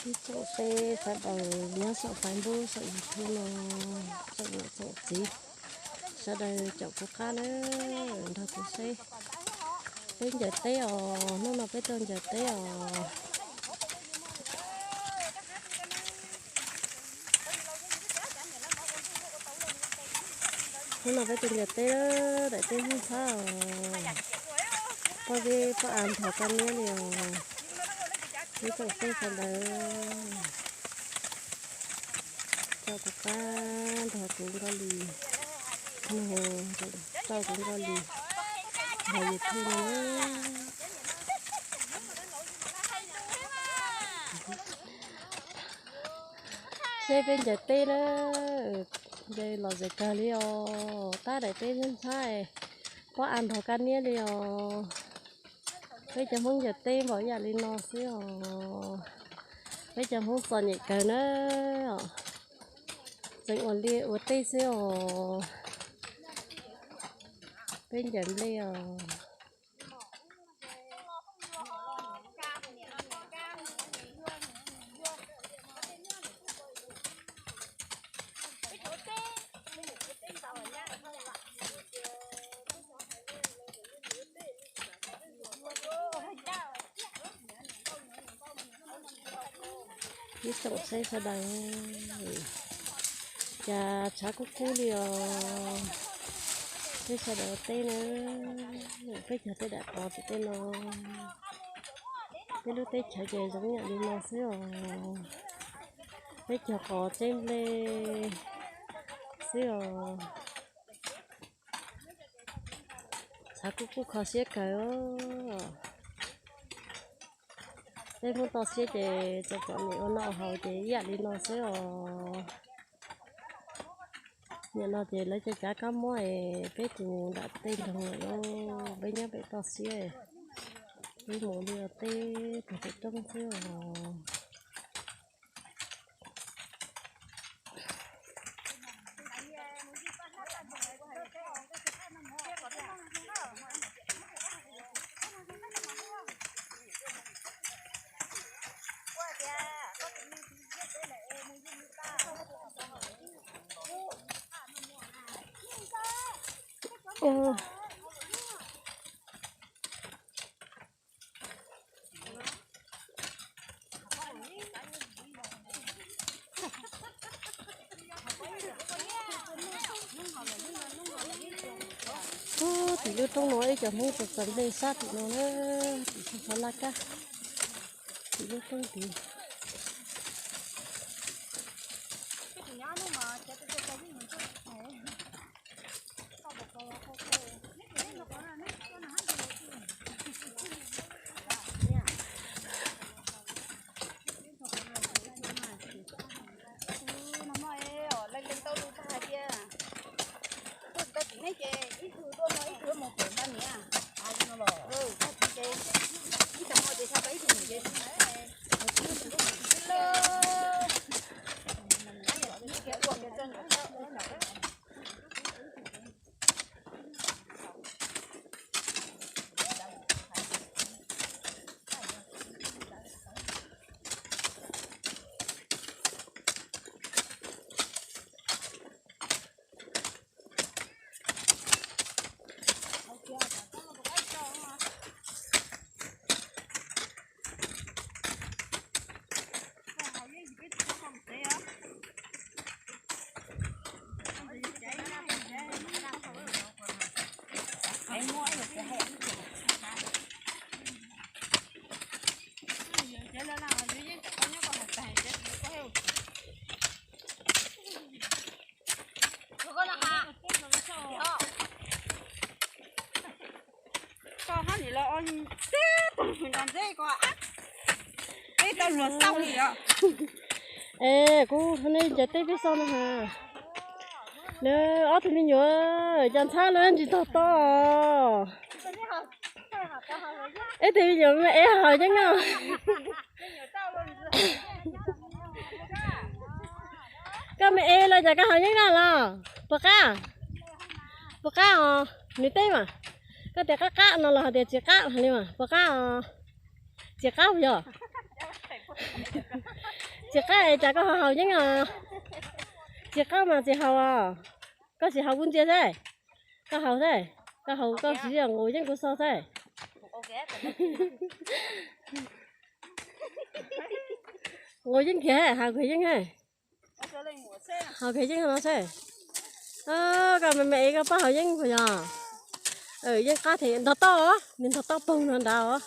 Ib tsoom peb sawv daws nyob saum Facebook saum YouTube no, tsoom niam tsoom txiv, sawv daws caum kuv qab na, nrog kuv saib. Peb ncaws teb os, hnub no peb tuaj ncaws teb os. Hnub no peb tuaj ncaws teb, daim teb ntxhab os. Poj zeb poj av nrog koj niab li os. Ib tsoom peb sawv daws, caum kuv qab nrog kuv Nkauj Lis, nrog kuv Nkauj Lis nrog YouTube no. Seb peb ncaws teb na, ncaws lom zem kawg li os. Tab daim teb ntxhab, poj av nrog koj niab li os. Peb cov Hmoob ncaws teb npaum yam li no xwb os. Peb cov Hmoob txom nyem kawg na, tseem ua liaj ua teb xwb os. Peb ncaws nplej os. Ib tsoom saib sawv daws, cas tshav kub kub li os. Peb sawv daws teb na, peb cog tej daim qos tim tej no. Peb lub teb chaws ces zoo yam li no xwb os. Peb cog qos teb nplej xwb os. Tshav kub kub kho siab kawg. Peb Hmoob toj siab ces txom txom nyem ua noj haus ces ib yam li no xwb os. Nim no ces lawv cov cav kab mob es peb tus nram tej nroog lawm lauj, peb nyob pem toj siab, peb mus li teb pem roob xwb os. Tim lub roob no ib co Hmoob txawm txawm nplej sab tim no na, tim xyoo xov laj kab, tim lub roob tid. Koj hab nim los o teb tug nram ntxeb ko, peb tau luag xauj li os. Es kuv ncaws teb peb xauj no has. Nws ob tug me nyuam, cas ntxhab lawv ntsis tog to. Ib tug me nyuam me es haus yeeb na. Koj me es los cas koj haus yeeb na los? Puas qab? Puas qab os? Nws teb mas, koj tias qab qab no los hais tias tsis qab li mas, puas qab os? Tsis qab yog? Tsis qab es cas koj ho haus yeeb os? Tsis qab mas tsis haus os. Koj tsis haus kuv ntsia xwb. Koj haus xwb. Koj haus koj tsis nquas yeeb kuv xo xwb. Nquas yeeb kiag, haus kiag yeeb no xwb. Koj me me es koj pab haus yeeb puas yog? Yeeb qab thiab ntog toj os, nws ntog toj poog no nrad os.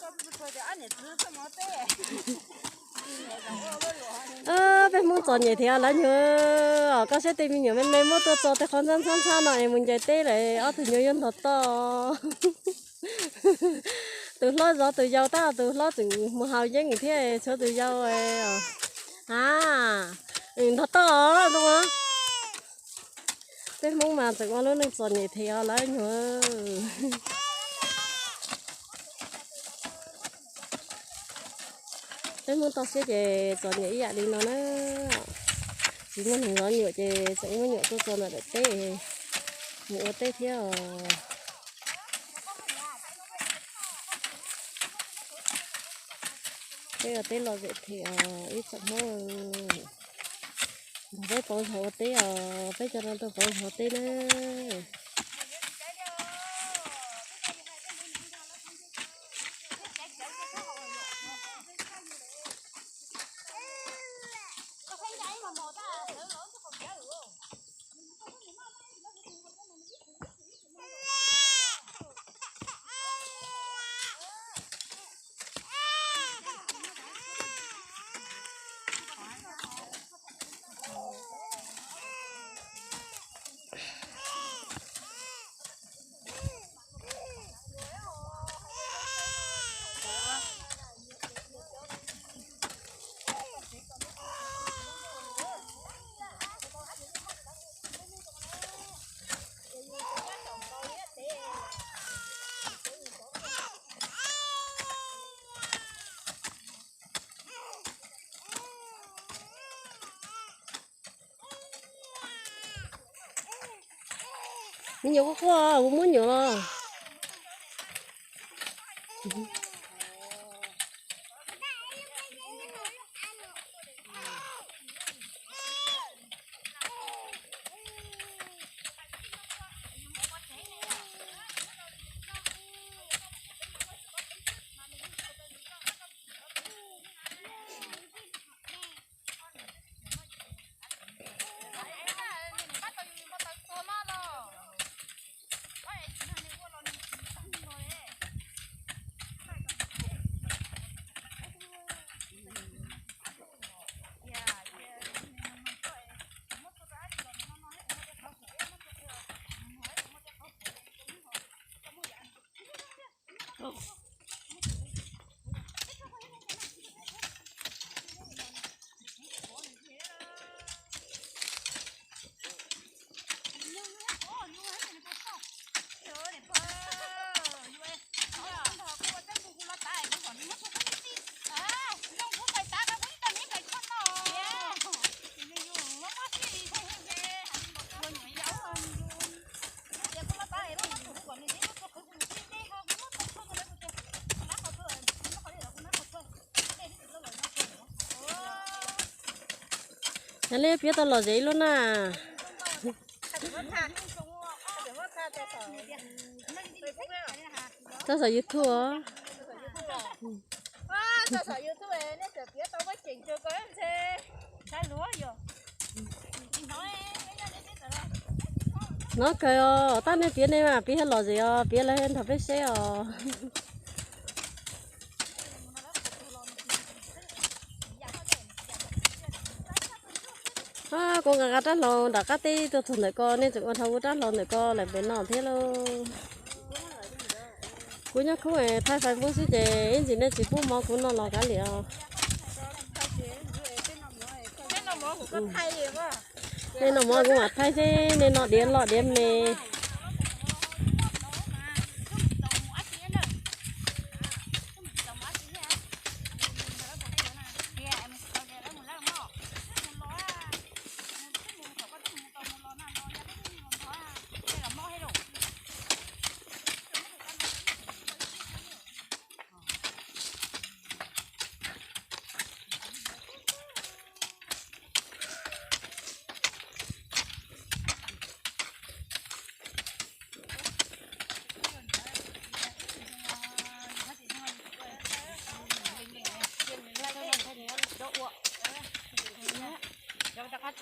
Peb Hmoob txom nyem thiab lawv nyuag, koj saib tej me nyuam me me muab tuaj txo tej qhov ntxhab ntxhab ntxhab no es mus ncaim teb lawm ob tug nyuag yuav ntog toj. Tus hlob zov tus yau tab tus hlob tseem mus haus yeeb thiab tshuav tus yau. A, ntog toj os. Peb Hmoob mas tseem ua lub neej txom nyem thiab os lawv nyuag. Peb Hmoob toj siab ces txom nyem ib yam li no na. Tsis muaj neeg zov nyuam ces tseem muab nyuam tuaj txo ntawm daim teb mus ua teb thiab os. Peb ua teb lom zem thiab os ib tsoom Hmoob. Nrog peb pauv zog ua teb os, peb cov no tuaj pauv zog teb na. Me nyuam quaj quaj, kuv muab nyuam los. Yog li piav tau lom zem ib lub na. Tso saum YouTube os. Hnov kawg os, tab nej piav nej mas piav lom zem os, piav lawv nrog peb seb os. Kuv nqa nqa rab hlau nram qab teb tuaj txog ntawm ko, nej tseem ua dhau kuv rab hlau ntawm ko lawm pem no thiab lauj. Kuv nyob khub thaij Facebook xwb ces ib ntsis nej tsis pub mov kuv noj los kav liam os. Nej noj mov kuv mam thaij seb nej noj diav loj diav me. Peb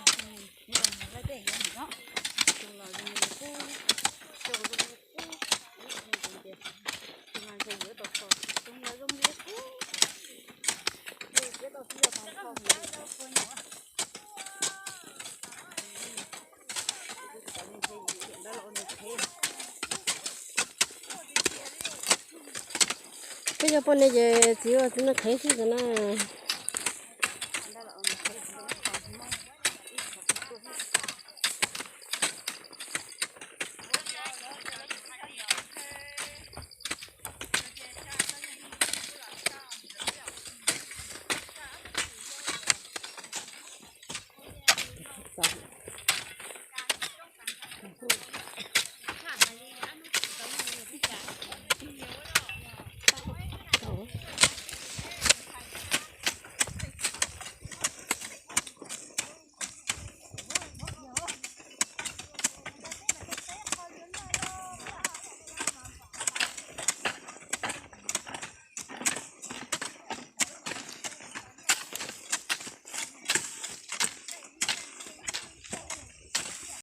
cov poj niam ces txiv ua txiv neej qhev xwb ntag na.